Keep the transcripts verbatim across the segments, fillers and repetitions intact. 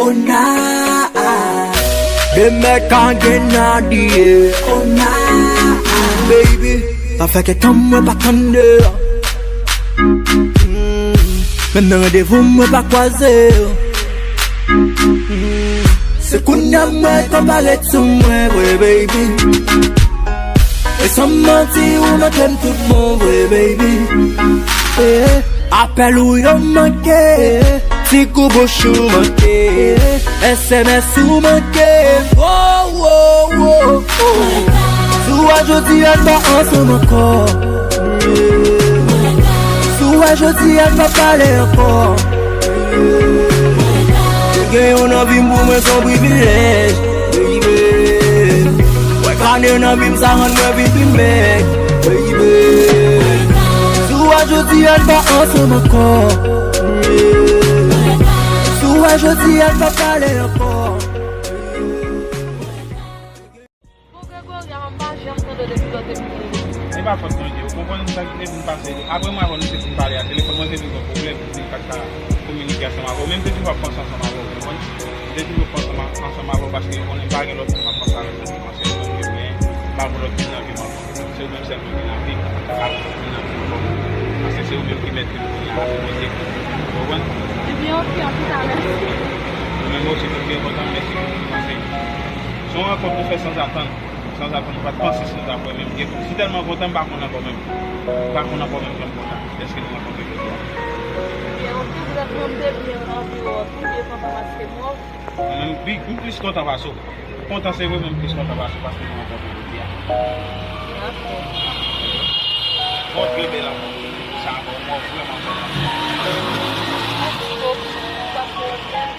Ona, de mèg a gen nan diye. Ona, baby, pa fè kè tann mwen pa tann deyò. Mm, menm nan randevou mwen pa kwaze yo. Mm, se kounye a mwen konpare sou mwen vre, baby. E san manti, ou montre m tout bon vre, baby. Eh, apèl ou yo manke, ti kou bouch ou manke, S M S ou manke. Oh, oh, oh, oh. Si w wè jodi a n pa ansanm ankò. Si w wè jodi a n pa pale ankò. Gen yon anvi m pou mwen se yon privilèj, baby. Wè kane nan vi m sa rann mwen vin pi mèg, baby. Si w wè jodi a n pa ansanm ankò. Si w wè jodi a n pa pale ankò. Bon, Gregory, a m pa janm tande w depi lòt emisyon. Se pa fòt Bondye, ou konprann sa ki te vin pase. Apre mwen avè w, nou te fin pale a telefòn, mwen te vin gen pwoblèm, m pa t ka kominike ansanm avè w. Men m te toujou ap panse ansanm avè w, ou konprann? M te toujou panse ansanm avè w paske ou konnen m pa gen lòt moun m ap panse avèk nan moman, se ou menm ke m genyen, m pa gen lòt moun nan ke m ap panse. Se ou menm sèl mwen gen nan vi m, m pa gen lòt moun nan ke m ap panse. Paske se ou menm ki mèt ke m kounye a, apre mwen te, ou konprann? Ebyen, oke, an tou ka, mèsi. Ou menm osi, pou byen kontan, mèsi pou tout konsèy. Se yon rankont nou fè sanzatann. Sanzatann, nou pa t panse, sanzatann menm. Gen, si tèlman kontan, m pa konn ankò menm. M pa konn ankò menm jan m kontan. Dèske nou rankontre jodi a. Ebyen, oke, brèf, mwen, m te byen anvi wè w tou, byen kontan paske m wè w. Mwen menm, pi, m plis kontan pase w. Kontan se vre, men m plis kontan pase w paske nou rankontre jodi a. Dakò. Bon, trè bèl anvi. Sa bon, mwen vrèman kontan. Mèsi bokou, paske w byen.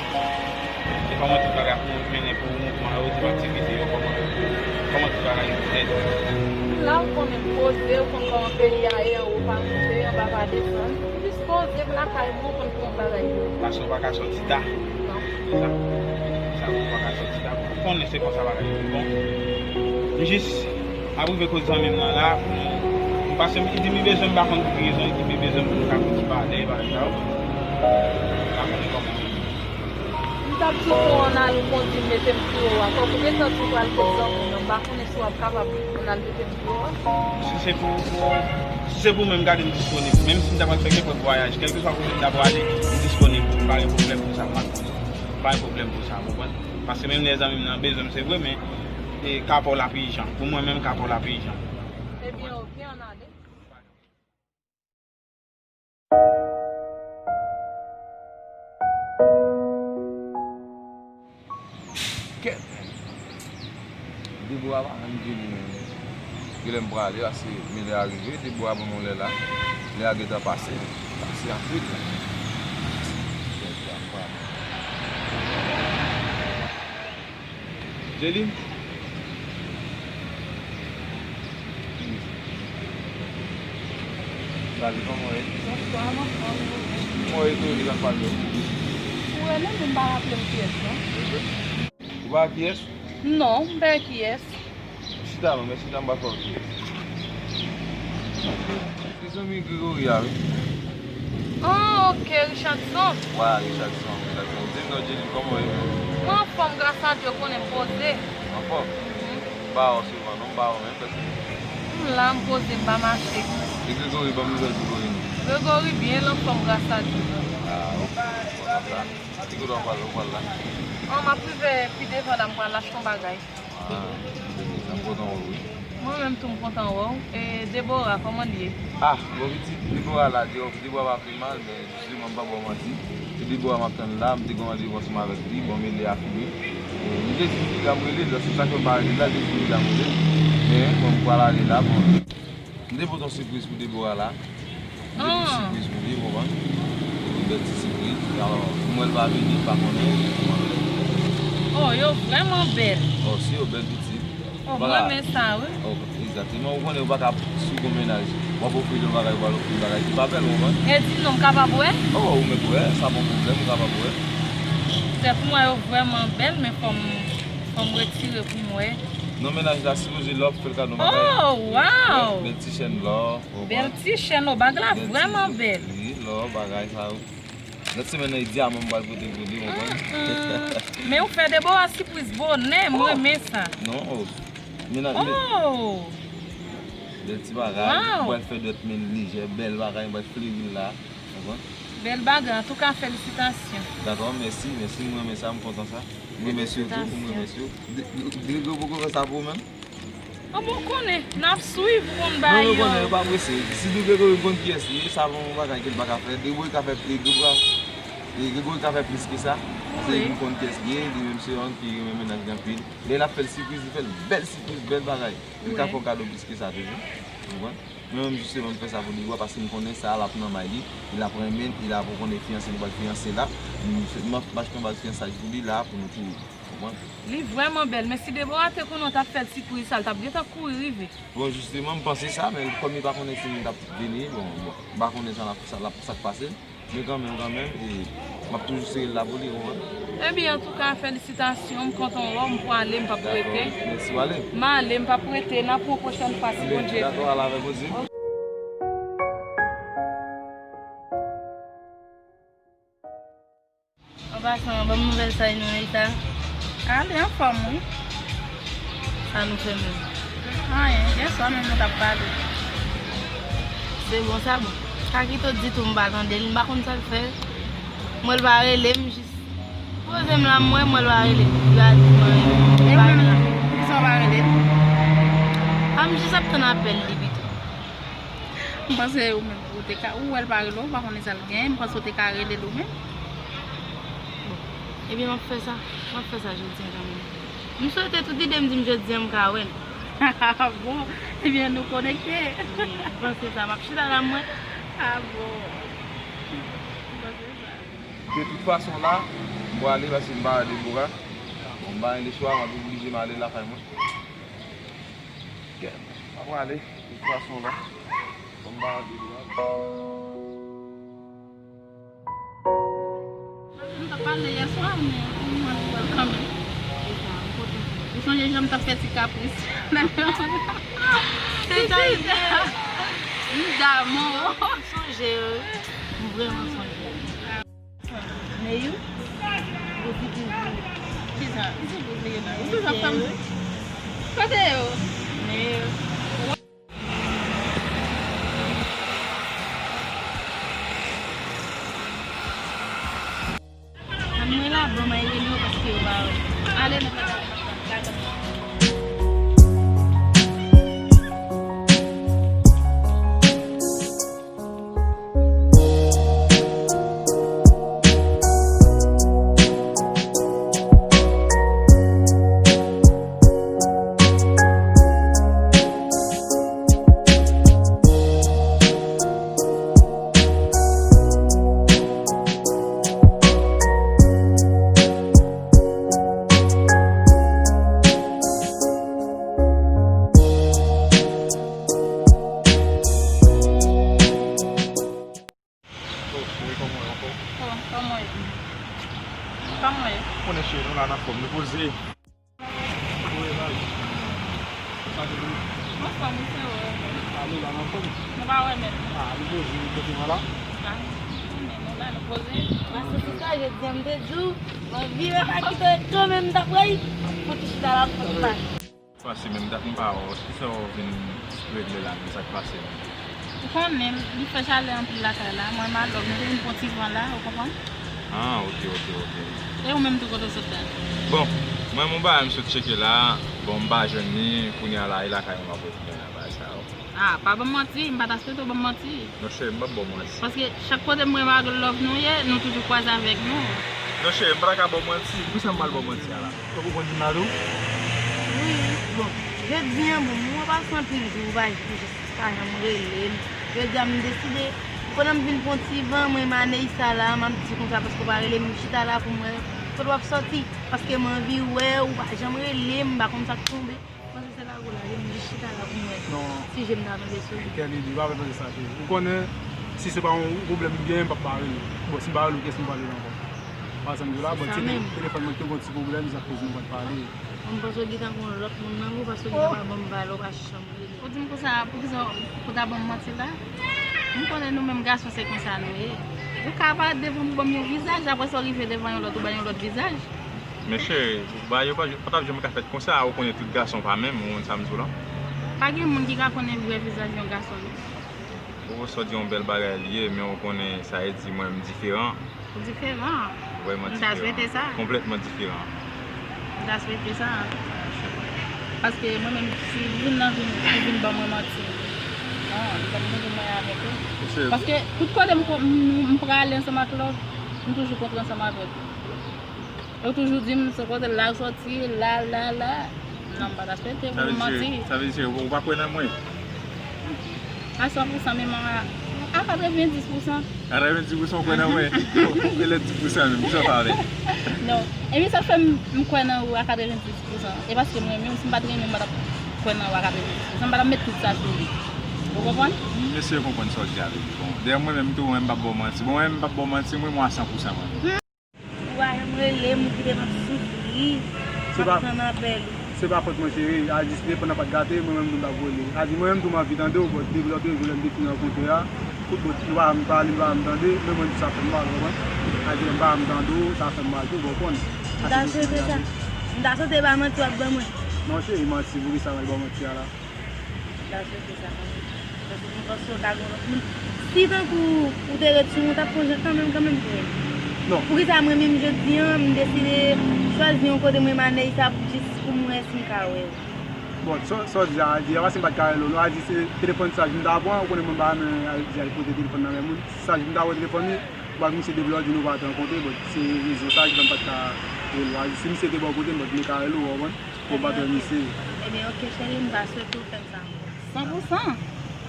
E kòman tout bagay ap mennen pou ou, mouvman yo, tout aktivite yo, kòman, kòman tout bagay yo nèt? La, ou konnen m poze, ou konn kòman peyi a ye, anwo pa monte, anba pa desann. M plis poze m lakay mwen, ou konn kòman bagay yo ye. Paske w pa ka sòti ta. Non. Se sa. Se sa, ou pa ka sòti ta. Ou konnen se konsa bagay yo ye. Bon. M jis ap rive kot zanmi m nan la, pou nou, paske m di m li bezwen m pa konn pou ki rezon, li di m li bezwen m pou nou ka fouti pale, bagay sa yo. M pa konnen kòman. M t ap di w pou w ann ale, ou kondi m mete m pi wo a. Fòk ou gentan di w pral kot zanmi w nan. M pa konnen si w ap kapab ann al mete m pi wo a. Si se pou, si se pou mwen, m gade m disponib. Menm si m ta pral fè kenpòt vwayaj, kèlkeswa kote m ta prale, m disponib. M pa gen pwoblèm pou sa, m pa konnen. M pa gen pwoblèm pou sa, w konprann? Paske menm lè zanmi m nan bezwen m, se vre, men, e, ka pa w la pi ijan. Pou mwen menm, ka pa w la pi ijan. Ebyen, oke, ann ale. Kèt! Debora pa janm vini menm. Genlè m prale, paske men lè a rive, Debora ban m yon lè la. Lè a gentan pase. Pase anpil. Kèt, m prale. Jelly? Salut, kòman w ye? Bonswa, m anfòm, e ou menm? Mwen etone, sa k pase? Ou rele m, m pa raple m kiyès, non. Ou pa kiyès? Non, m pa kiyès. Chita non, men chita m pa fè w kiyès. Se zanmi Gregory a, wi. Ah, ok, Richardson. Wi, Richardson, Richardson. Di m non, Jelly, kòman w ye? Mwen anfòm, gras a Dye, ou konnen m poze. Anfòm? Mhm. M pa wè w souvan, non, m pa wè w menm, prèske. M la, m poze, m pa mache. E Gregory, ban m nouvèl Gregory non. Gregory byen, l anfòm, gras a Dye. Ah, ok. Kontan sa. Ki kote w pral, w pral la? Oh, m ap rive pi devan la, m pral achte yon bagay. Ah, m kontan wè w, wi. Mwen menm tou, m kontan wè w. E Deborah, kòman l ye? Ah, bon, pitit, Deborah la, Deborah pa pi mal, men jisteman, m pa ba w manti. Se Deborah m ap tann la, m te gen randevou ansanm avèk li, bon, men lè a fini. E, li te di m ki lè m rele l, se sa k fè m pa rele l la, li te di m ki lè m rele l. Men, bon, m pral ale la, bon. M te pote yon sipriz pou Deborah la. M te pote sipriz pou li, ou konprann? Yon bèl ti sipriz. Alò, m wè l pa vini, m pa konnen. Oh, yo vrèman bèl. Oh, si yo bèl pitit. Oh, m renmen sa, wi. Oh, egzakteman. Ou konnen ou pa ka, si w gon mennaj, w ap ofri l yon bagay, ou pral ofri l bagay ki pa bèl, ou konprann? E di non, m kapab wè? Oh, ou mèt wè, sa pa yon pwoblèm, ou kapab wè. Sè pou mwen, yo vrèman bèl, men fò m, fò m retire pou m wè. Non, mennaj la sipoze lè w ap fè l kado bagay. Oh, wow! Bèl ti chèn lò. Bèl ti chèn, o, bag la vrèman bèl. Wi, lò, bagay sa yo. Lòt semèn nan, e dyaman m pral pote pou li, w konprann? Mm, mm. Men ou fè Deborah sipriz bonè, m renmen sa. Non, oh. Men nan, men Oh! Bèl ti bagay. Wow! M pral fè dòt men lejè, bèl bagay, m pral fleri l la. Konprann? Bèl bagay, antouka, felisitasyon. Dakò, mèsi, mèsi, m renmen sa, m kontan sa. M remèsye w tou, m remèsye w. Felisitasyon. De- de- Degre poko fè sa pou ou menm? An bon, konnen, n ap swiv, ou konn bagay yo. Non, nou konnen, yo pa prese. Si Doudou Gregory konn kiyès li ye, sa pa yon bagay ke l pa ka fè. Gregory ka fè, e, Gregory, e, Gregory ka fè plis ke sa. Paske li konn kiyès li ye, li menm se yon ki renmen mennaj li anpil. Lè l ap fè l sipriz, li fè l bèl sipriz, bèl bagay. Li ka fè w kado plis ke sa toujou. Ou konprann? Mwen menm, jisteman, m fè sa pou Deborah paske m konnen sa l ap nan may li. Li ap renmen, li ap konnen fiyanse, li pral fiyanse la. M, m, m achte yon baz fiyansaj pou li la, pou nou tou. Konprann? Li vrèman bèl, men si Deborah te konnen w t ap fè l sipriz sa, l t ap gentan kouri rive. Bon, jisteman, m panse sa, men kòm li pa konnen si m t ap vini, bon, bon, m pa konnen sa l ap, sa l ap, sa k pase. Men kanmenm, kanmenm, e, m ap toujou sere l la pou li, ou konprann? Ebyen, antouka, felisitasyon, m kontan wè w, m pwale, m p ap rete. Dakò, mèsi, w ale. M ale, m p ap rete, n ap wè w pwochèn fwa, si Bondye vle. Dakò, ale avèk Bondye. An pasan, ban m nouvèl sa, Inonita. Ale anfòm, wi. Sa nou fè menm? Anyen, yèswa menm nou t ap pale. Se bon, sa bon. Kakito di tou m pa tande l, m pa konn sa l fè. M wè l pa rele m, jis poze m la, m wè, m wè l pa rele m. Li pa di m anyen. E ou menm, poukisa w pa rele l? A, m jis ap tann apèl li pito. M panse ou menm, ou te ka, ou wè l pa rele w, ou pa konnen sa l genyen, m panse w te ka rele l ou menm. Bon, ebyen, m ap fè sa. M ap fè sa jodi a kanmenm. M swete tout ide m di m jodi a m ka wè l. A bon? Ebyen, nou konekte. Wi, m panse sa. M ap chita la, m wè. A bon? M panse sa. De tout fason la, m prale paske m pa wè Deborah. Bon, m pa gen lechwa, m ap oblije m ale lakay mwen. Kè, m ap prale, de tout fason la. Bon, m pa wè Deborah. M t ap pale yèswa, men ou mande wè l kanmenm. Ou sonje jan m t ap fè ti kapris? Se sa l ye. M damou. M sonje, wi. M vrèman sonje. Meyou? Ou di ki di. Kisa? Ou toujou ap fè m. Kote yo? Meyou. Ann mwen la, ban m al rele yo paske yo pa wè. Ale nan kay. Oh, cheri, kòman w ye ankò? Oh, kòman w ye? Kòman w ye? Konnen cheri, nou la nan fòm, nou poze. Kote w ye la? Sa te vini? Anfòm, wi, se wè. A, nou la nan fòm. Nou pa wè menm. A, nou poze, nou poze, nou la. A, men nou la, nou poze. Paske se sa, jodi a, m te di w, m anvi wè Pakito kanmenm, m t ap wè l. Pou ti chita la, pou ti pale. Pase menm dat m pa wè w, kisa w vin regle la menm, sa k pase menm? Ou konnen, li fè chalè anpil lakay la, mwen m a lòk, nou te vin pran ti van la, ou konprann? Ah, ok, ok, ok. E ou menm tou, kote w sot la? Bon, mwen, m on bagay m sot tcheke la, bon, m pa jwenn li, kounye a la, e lakay mwen m ap retounen la, bagay sa yo. Ah, pa ban m manti, m pa ta swete w ban m manti. Non, cheri, m p ap ba w manti. Paske chak kote m wè malgre love nou ye, nou toujou kwaze avèk nou. Non, cheri, m pa ta ka ba w manti. Poukisa m pral ba w manti a la? Fòk ou konn di m la tou? Wi. Bon, jodi a, bon, mwen pase anpil jou, ou pa jis pa janm rele m. Jodi a, m deside, pandan m vin pran ti van, mwen, m a Neissa la, m ap di konsa, paske w pa rele m, m chita la pou m wè kote w ap sòti. Paske m anvi wè w, ou pa janm rele m, m pa konn sa k tonbe. Mwen se lakou la, wi, m jis chita la pou m wè si je m ta tonbe sou li. Kè li di, pa fè sa, cheri. Ou konnen, si se pa yon pwoblèm m genyen, m p ap pa rele w. Bon, si m pa rele w, kiyès m pral rele ankò? Pa sa m di w la, bon, ti telefòn mwen te gon ti pwoblèm, sa k koz nou pa t pale. Bon, m panse w gentan gon lòt moun nan men w, paske w gentan pa ban m valè, w pa janm rele. Ou di m konsa, poukisa w ta ban m manti la? M konnen nou menm gason se konsa nou ye. Ou ka parèt devan m, ou ban m yon vizaj, apre sa w rive devan yon lòt, ou ban yon lòt vizaj. Men cheri, bagay yo pa, pa t ap janm ka fèt konsa, ou konnen tout gason pa menm, ou konn sa m di w la. Pa gen moun ki ka konnen vrè vizaj yon gason, non. Ou sot di yon bèl bagay li ye, men ou konnen sa e di mwen m diferan. Ou diferan. Vrèman diferan. M ta swete sa. Konplètman diferan. M ta swete sa. Paske mwen menm, si youn nan vin, li vin ban mwen manti, non, li pa t bezwen mwen avèk ou. Paske tout kote m, m, m prale ansanm ak lòt, m toujou kontre ansanm avèk ou. Yo toujou di m se kote la soti, la, la, la. Non, m pa ta swete pou m manti. Sa vle di, ou pa kwè nan mwen? A san pou san, men mwen a, a katrevenndis pou san. Katrevenndis pou san ou kwè nan mwen? Ou gen lè di pou san menm, kisa w pale? Non. Epi sa k fè m, m kwè nan ou a katrevenndis pou san. E paske mwen menm, si m pa t renmen, m pa t ap kwè nan ou a katrevenndis pou san. M pa t ap met tout sa sou ou. Ou konprann? M eseye konprann sa w di a, baby. Bon, dayè mwen menm tou, mwen menm m p ap ba w manti. Bon, mwen menm m p ap ba w manti, mwen, mwen a san pou san mwen menm. Ou pa janm rele m, ou kite m ap soufri, m ap tann apèl ou. Se pa fòt mwen, cheri. A di si telefòn nan pa t gate, mwen menm tou m t ap rele. A di mwen menm tou m anvi tande w, but depi lòt jou lè m te fin rankontre a, tout bòt nou pa janm pale, nou pa janm tande, men mwen tou sa fè m mal, ou konprann? A di lè m pa janm tande w, sa fè m mal tou, ou konprann? M ta swete sa. M ta swete e pa manti w ap ban mwen. Non, cheri, manti, poukisa m al ba w manti a la? M ta swete sa kanmenm. Paske m panse w ka gen yon lòt moun. Si tankou ou te ret sou mwen, ou t ap konn jwenn kanmenm, kanmenm vre. Non. Poukisa mwen menm jodi a, m deside chwazi yon kote mwen m anèy sa jis pou m wè si m ka wè w? Bon, sa, sa w di a, a di a, paske m pa t ka rele w, non, a di se telefòn saj m ta pran, ou konnen mwen m pa renmen al di al pote telefòn nan men moun. Saj m ta pran telefòn li, m ak misye depi lòt jou nou pa t rankontre, bon, se rezon sa ki fè m pa t ka rele w. A di si misye te bò kote m, bon, m te ka rele w, ou konprann? Pou batay misye. Ebyen, oke, cheri, m ta swete w fè m sa ankò. San pou san.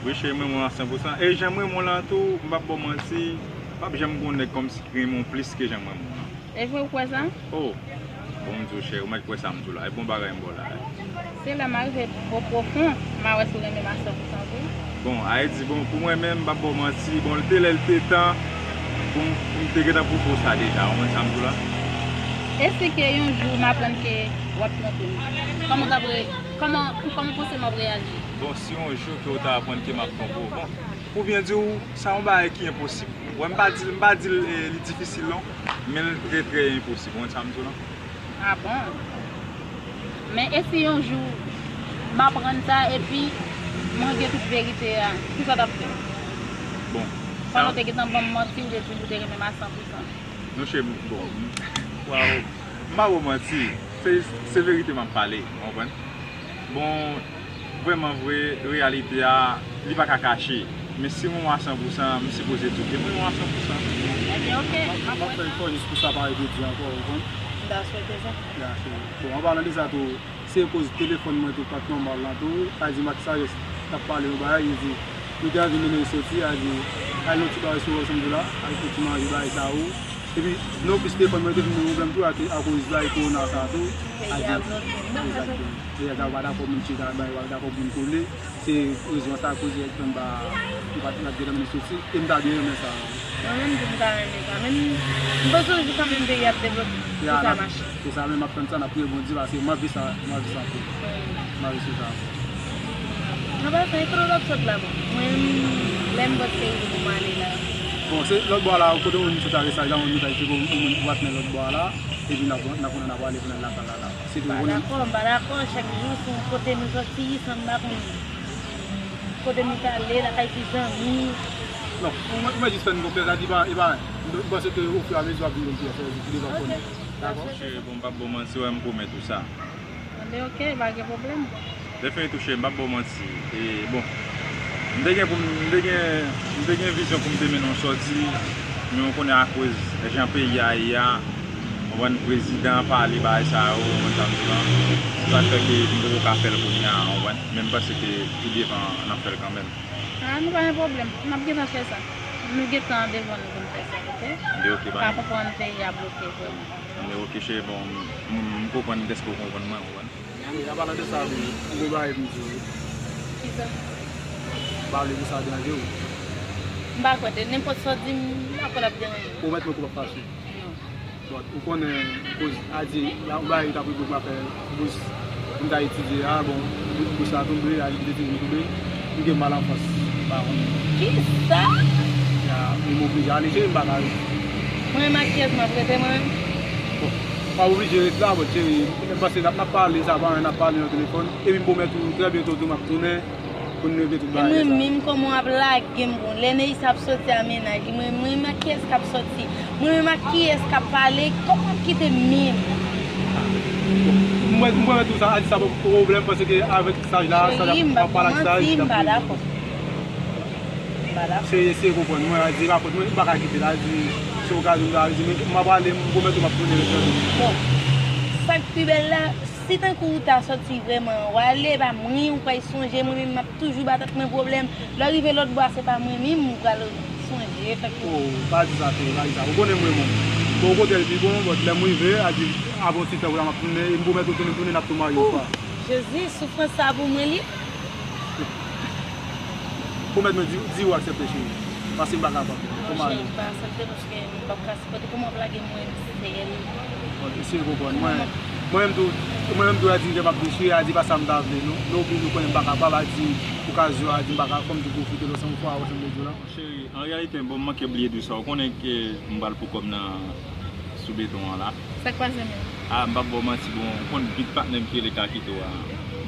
Wi, cheri, m renmen w a san pou san. E jan m renmen w lan tou, m p ap ba w manti, p ap janm gen yon nèg kòmsi ki renmen w plis ke jan m renmen w lan. E vre ou kwè sa? Oh! Bon, m di w, cheri, ou mèt kwè sa m di w la. E bon bagay m ba w la. Se lè m a rive o pwofon, m a wè si w renmen m a san pou san vre. Bon, a di, bon, pou mwen menm, m p ap ba w manti, bon, l te lè, l te tan pou m, pou m te gentan pwofon sa deja, ou konprann sa m di w la? E si ke yon jou m aprann ke w ap twonpe m? Kòman w t ap re-, kòman, kòman w panse m ap reyaji? Bon, si yon jou ke w ta aprann ke m ap twonpe w, bon, pou byen di w, sa yon bagay ki enposib. Wè, m pa di, m pa di l, eh, li difisil non, men l trè, trè enposib, ou konprann sa m di w la? Ah bon? Men e si yon jou m aprann sa epi mwen gen tout verite a, kisa w t ap fè? Bon, pandan w te gentan ban m manti, ou te di m ou te renmen m a san pou san. Non, cheri, bon, waw, m pa ba w manti, se, se verite m ap pale, ou konprann? Bon, vrèman vre, reyalite a, li pa ka kache. Men si m renmen w a san pou san, m sipoze di w ke m renmen w a san pou san. Ebyen, oke, m ap wè sa. M ap fè efò jis pou sa pa repwodui ankò, ou konprann? M ta swete sa. Ya, cheri. Bon, an palan de sa tou, se koz telefòn mwen tou pa t nòmal lan tou. Sa di m ak Sajes t ap pale yon bagay, li di, nou te anvi mennen l soti, a di, al nan ti bagay sou Wòl Sanm tou la, al fè ti manje bagay sa yo. Epi, nonplis telefòn mwen te vin gen pwoblèm tou, ate, akoz bagay kowona sa tou. Peyi a bloke. Egzakteman. Peyi a pa dakò moun chita, bagay pa dakò moun kole. Se rezon sa koze ki fè m pa, m pa t ap gentan mennen soti, e m ta byen renmen sa. Mwen menm tou m ta renmen sa, men m, m panse yon jou kanmenm peyi ap devlope pou sa mache. Se sa menm, m ap tann sa, n ap priye Bondye, paske m anvi sa, m anvi sa anpil. M anvi sou sa ankò. Anpasan, e kote w t ap sot la, bon? Mwen, lè m pran peyi pou m ale la. Bon, se lòt bò a la, kote moun sot a Resaj la, moun Resaj, se pou moun patnè lòt bò a la, epi n ap, n ap, n ap ale pou n al lakay la, la. Se tou konnen. M pa dakò, m pa dakò, chak jou se yon kote nou soti, san m pa konnen. Kote nou t ale, lakay ki zanmi. Non, ou mwen, ou mwen jis fè n konfyans, sa di pa, e pa, m panse ke ofiramezi w ap vin konn pi anpil, pi devan w konnen. Dakò? Cheri, bon, m p ap ba w manti, wè, m pwomèt ou sa. Anben, oke, pa gen pwoblèm. Lè fini tou, cheri, m p ap ba w manti. E, bon, m te gen pou m, m te gen, m te gen vizyon pou m te mennen w soti, men w konnen akoz jan peyi a ye a, w konprann, prezidan an pale bagay sa yo, w konprann sa m di w lan. Se sa k fè ke m poko ka fè l kounye a, w konprann. Men m panse ke pi devan, n ap fè l kanmenm. Ah, nou pa gen pwoblèm. N ap gentan fè sa. Nou gen tan devan nou pou n fè sa, oke? Anben, oke, pa gen pwoblèm. Pa konprann peyi a bloke vrèman. Anben, oke, cheri, bon, m, m, m konprann dèske w konprann mwen, w konprann. E, an palan de sa, wi, m gen bagay pou m di w, wi. Kisa? M pa vle pou sa deranje w. M pa kwè, nenpòt sa w di m, m pa kwè l ap deranje w. Pwomèt mwen ke w p ap fache. Non. Bon, ou konnen, koz, a di, la, yon bagay ki t ap rive pou m pa fè bous pou m ta etidye a, bon, bous la tonbe, a di etidye m tonbe, m gen mal anfans, m pa konnen. Kisa? M oblije ale, cheri, m pa ka rete. Mwen menm ak kiyès m ap rete, mwen menm? Bon, w ap oblije ret la, bon, cheri, m panse n ap, n ap pale, sa pa anyen, n ap pale nan telefòn, epi m pwomèt ou, trè byento tou, m ap tounen, pou n regle tout bagay sa. E mwen menm, kòman w ap lage m, bon, lè Neïsa ap soti a mennaj li, mwen, mwen menm ak kiyès k ap soti? Mwen menm ak kiyès k ap pale? Kòman w ap kite m menm? Bon, m, m pwomèt ou sa, Adisa, pa pwoblèm, paske avèk saj la, saj la, m ap pale ak saj, m pa dakò. M pa dakò. Cheri, eseye konprann mwen, Adi, pa fòt mwen, m pa ka kite l, Adi, se okazyon m ta di, men m ap ale, m pwomèt ou m ap tounen, mesye. Bon, sa k pi bèl la, si tankou w ta sòti vrèman, w ale, pa mwen, ou pral sonje, mwen menm, m ap toujou ba tèt mwen pwoblèm. Lè w rive lòt bò a, se pa mwen menm, ou pral sonje, tankou. Oh, pa di sa, cheri, pa di sa. Ou konnen mwen bon. Bon, kote l pi bon, bon, lè m rive, Adi, avan yon ti tan, w la, m ap tounen, e m pwomèt ou tounen, tounen, n ap tou marye yon fwa. Jezi, soufrans sa pou mwen, li. Pwomèt mwen, di, di ou aksepte, cheri. Paske m pa kapab. Kòman? Cheri, m pa aksepte paske m p ap ka sipòte. Kòman w ap lage mwen sèl? Bon, eseye konprann. Mwen, mwen menm tou, mwen menm tou, Adi, m ap dechire, Adi, pa sa m ta vle, non. Men oblije konnen m pa kapab, Adi, okazyon, Adi, m pa ka, fò m tou pwofite lòt yon fwa, ou sa m vle di w la. Cheri, an reyalite, bon, m manke bliye di w sa. Ou konnen ke m pral pou kòb nan sou beton an la. Sa k pase menm? Ah, m p ap ba w manti, bon, ou konn big patnè m ki rele Kakito a.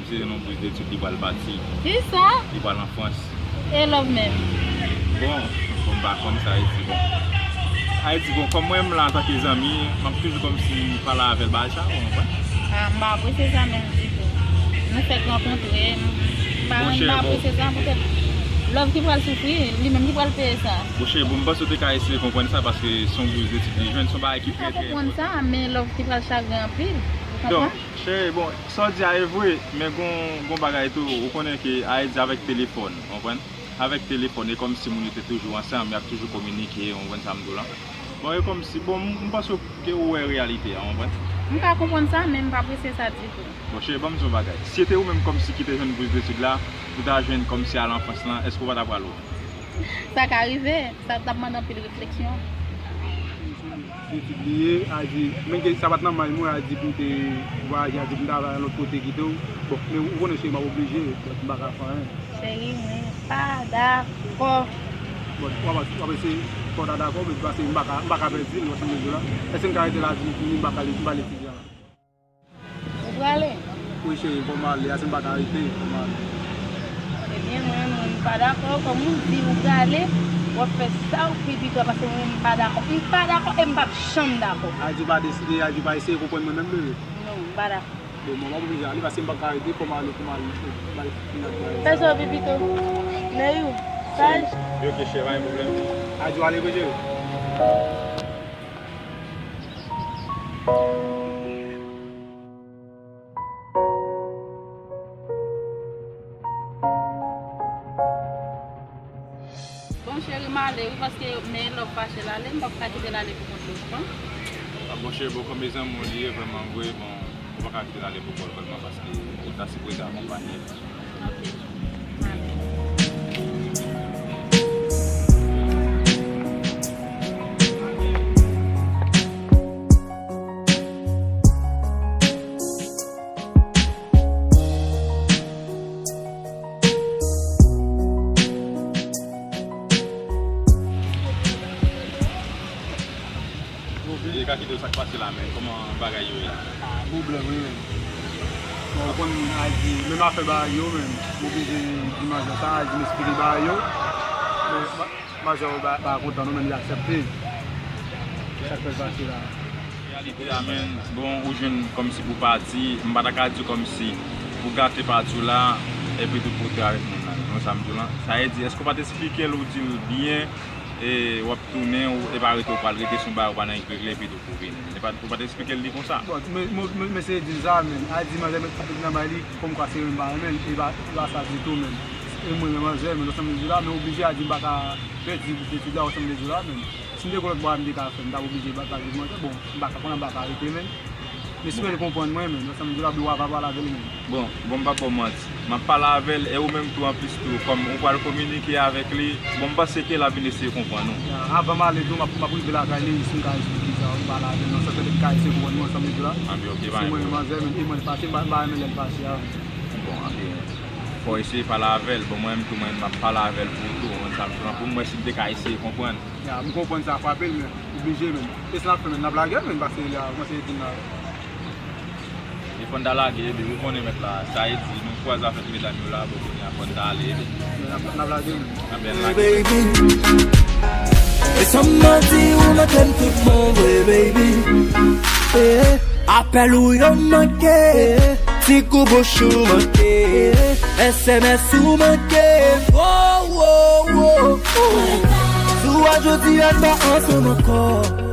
Misye nan yon bous detid, li pral pati. Kisa? Li pral an Frans. E love menm? Bon, bon, m pa konn sa Ayiti, bon. Ayiti, bon, kòm mwen menm la antanke zanmi, m ap toujou kòmsi pale avè l bagay sa, ou konprann? Ah, m pa apresye sa menm ditou. Nou fèk rankontre, m pa, m pa apresye sa poutèt love ki pral soufri, li menm ki pral peye sa. Bon, cheri, bon, m panse w te ka eseye konprann sa, paske se yon bous detid li jwenn, se yon bagay ki trè, trè enpòtan. M ka konprann sa, men love ki pral chagren anpil, ou konprann? Donk, cheri, bon, sa w di a e vre, men gon, gon bagay tou, ou konnen ke Ayiti avèk telefòn, ou konprann? Avèk telefòn, e kòmsi moun yo te toujou ansanm, y ap toujou kominike, ou konprann sa m di w la? Bon, e kòmsi, bon, m, m panse ke ou wè reyalite a, ou konprann? M ka konprann sa, men m pa apresye sa ditou. Bon, cheri, ban m di w yon bagay. Si se te ou menm kòmsi ki te jwenn bous detid la, ou ta jwenn kòmsi al an Frans lan, èske w pa ta pral ou? Sa ka rive, sa t ap mande anpil refleksyon. Etid li ye, a di, men gen, sa pa t nan may mwen, a di pou m te vwayaje, a di pou m ta al lòt kote kite w. Bon, men ou konnen cheri, m ap oblije, m pa ka fè anyen. Cheri, mwen pa dakò. Bon, w ap, w ap eseye fè w ta dakò, men pase m pa ka, m pa ka pèdi l, w ap sanble di w la. Èske m ka rete la, di m fini, m pa ka, m pa al etidye a? Ou prale? Wi, cheri, fò m ale, a si m pa ka rete, fò m ale. Ebyen, mwen, mwen, m pa dakò, kòm ou di ou prale, w ap fè sa w pi pito, paske mwen, m pa dakò. M pa dakò e m p ap janm dakò. A di w pa deside, a di w pa eseye konprann mwen menm, bebe. Non, m pa dakò. Bon, mwen, m ap oblije ale, paske m p ap ka rete, fò m ale, fò m ale, fò m ale fini ak bagay sa. Fè sa w pi pito. Neyou, saj. Wi, ok, cheri, pa gen pwoblèm. A di w ale vre, cheri. Bon, cheri, m ale, wi, paske men love fache l ale, m p ap ka kite l ale pou kont li, ou konprann? A bon, cheri, bon, kòm e zanmi w li ye, vrèman vre, bon, ou pa ka kite l ale pou kont li vrèman, paske ou ta sipoze akonpanye l. Ok. M ale. E Kakito, sa k pase la, men? Kòman bagay yo ye a? Ah, pwoblèm, wi, men. Bon, ou konn, a di, menm afè bagay yo, men. M oblije di manzè sa, a di m esplike bagay yo. Men, ma-, manzè yo pa, pa kontan, non, men li aksepte. Se sa k fè l pase la. Reyalite a, men, bon, ou jwenn kòmsi pou pati, m pa ta ka di w kòmsi pou gate pati w la, epi tou pou te avèk moun nan, ou konprann sa m di w lan? Sa vle di, èske w pa t esplike l, ou di l byen, e w ap tounen, ou, e pa rete, ou pral rete, se yon bagay ou pa nan regle, epi tou pou vini. E pa, ou pa t esplike l li konsa? Bon, men, men, men, men se di l sa, men, a di manzè met tout nan may li, kòmkwa se renmen pa renmen l, e pa, e pa sa ditou, men. E mwen renmen manzè, men, nan sa m di la, men oblije a di m pa ka pèdi etid la, ou sa m vle di w la, men. Si m te gon lòt bagay m te ka fè, m t ap oblije bat la viv mwen. Bon, m pa ka konn, m pa ka rete, men. Men si w konprann mwen, men, nan sa m di w la, bro a pa pale avè l, men. Bon, bon, m p ap ba w manti. M ap pale avè l, e ou menm tou, anplis tou, kòm ou pral kominike avèk li, bon, m panse ke l ap vin eseye konprann ou. Ya, avan m ale tou, m ap, m ap rive lakay li, si m ka esplike sa, m pale avè l, nan sans ke l ka eseye konprann mwen, sa m vle di w la. Anben, ok, pa gen pwoblèm. Si mwen, manzè, men, e mwen l fache, m pa, m pa renmen lè l fache a. Bon, anben, fò w eseye pale avè l. Bon, mwen menm tou, mwen, m ap pale avè l pou ou tou, ou konprann Sa m pran pou m wè si m te ka eseye konprann. Ya, m konprann sa frape l, men oblije, men. E sa n ap fè, men n ap lage l, men, paske li a kòmanse di n la. E fò n ta lage, epi ou konnen mèt la, sa e di, nou kwaze afè ti medam yo la, bon, kounye a fò n ta ale, epi. Men n ap, n ap lage l, men. Anben, n lage l. Baby. E san manti, ou nan kè m tout bon vre, baby. Eh, apèl ou yo manke, ti kou bouch ou manke, S M S ou manke. Oh, oh, oh, oh. Si w a jodi a n pa ansanm ankò.